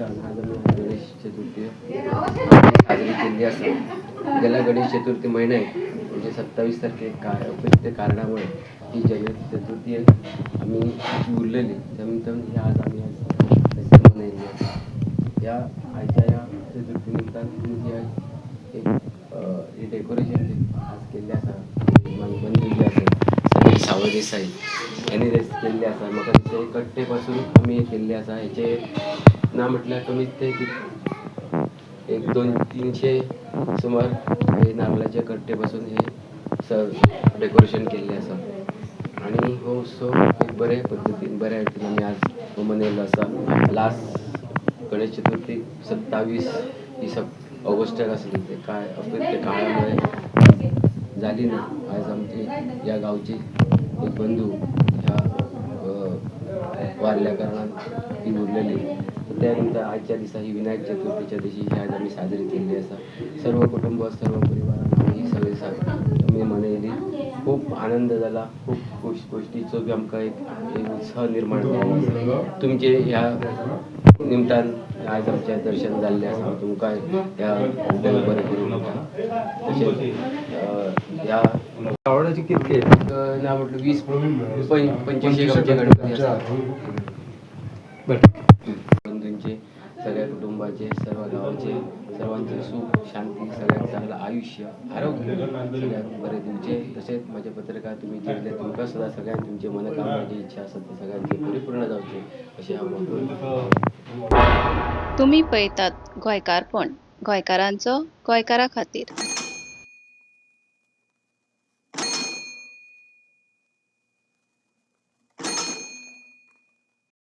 निमतान आज आमी गणेश चतुर्थी साजरी केल्ली आसा. गेल्या गणेश चतुर्थी म्हयन्याक म्हणजे 27 तारखेक काय ते कारणामुळे ही गणेश चतुर्थी आमी उरलेली. त्या निमतान ही आज आमी आज मनयल्ली आसा. ह्या आयच्या ह्या चतुर्थी निमतान ही आज एक हे डेकोरेशन जे आज केल्लें आसा, म्हाजे बंधू जे आसा समीर सावळ देसाई यांनी ते केल्लें आसा. म्हाका दिसता हे कट्टे पासून आमी हे केल्लें आसा. हेचे ना म्हटल्यार कमीत ते एक 200-300 सुमार हे नारलाचे कट्टे पासून हे डेकोरेशन केल्लें आसा. आनी हो उत्सव एक बरे पद्दतीन बऱ्या रितीन आमी आज हो मनयल्लो आसा. लास्ट गणेश चतुर्थी 27 ही ऑगस्टाक आसली, ते काय अपत्य काळामुळे जाली ना. आज आमची ह्या गांवची एक बंधू ह्या वारल्या कारणान ती उरलेली. त्या निमतान आजच्या दिसा ही विनायक चतुर्थीच्या दिशी ही आज आमी साजरी केल्ली आसा. सर्व कुटुंब सर्व परिवारान आमी ही सगळी आमी मनयली. खूब आनंद जाला, खूब गोश्टीचो बी आमकां एक उत्साह निर्माण जाल्लो आसा. तुमचे ह्या निमतान आज आमचें दर्शन जाल्लें आसा. तुमकां ह्या देव बरें करूं म्हणटा. तशेंच ह्या आवडाचे कितके? ना म्हटलं 20 25 आमचे गणपती आसा. बंधूंचे, सगळ्या कुटुंबाचे, सर्व गावाचे, सर्वांचे सुख शांती, सगळ्यात चांगलं आयुष्य, आरोग्य सगळ्यात बरें दिवचे. तशेंच माझे पत्रकार तुम्ही जिंकले, तुमकां सुद्दां सगळ्यांक तुमचे मनोकामना जी इच्छा आसा ते सगळ्यांची परिपूर्ण जावचे अशें हांव तुमी पळयतात गोंयकारपण, गोंयकारांचो गोंयकारा खातीर.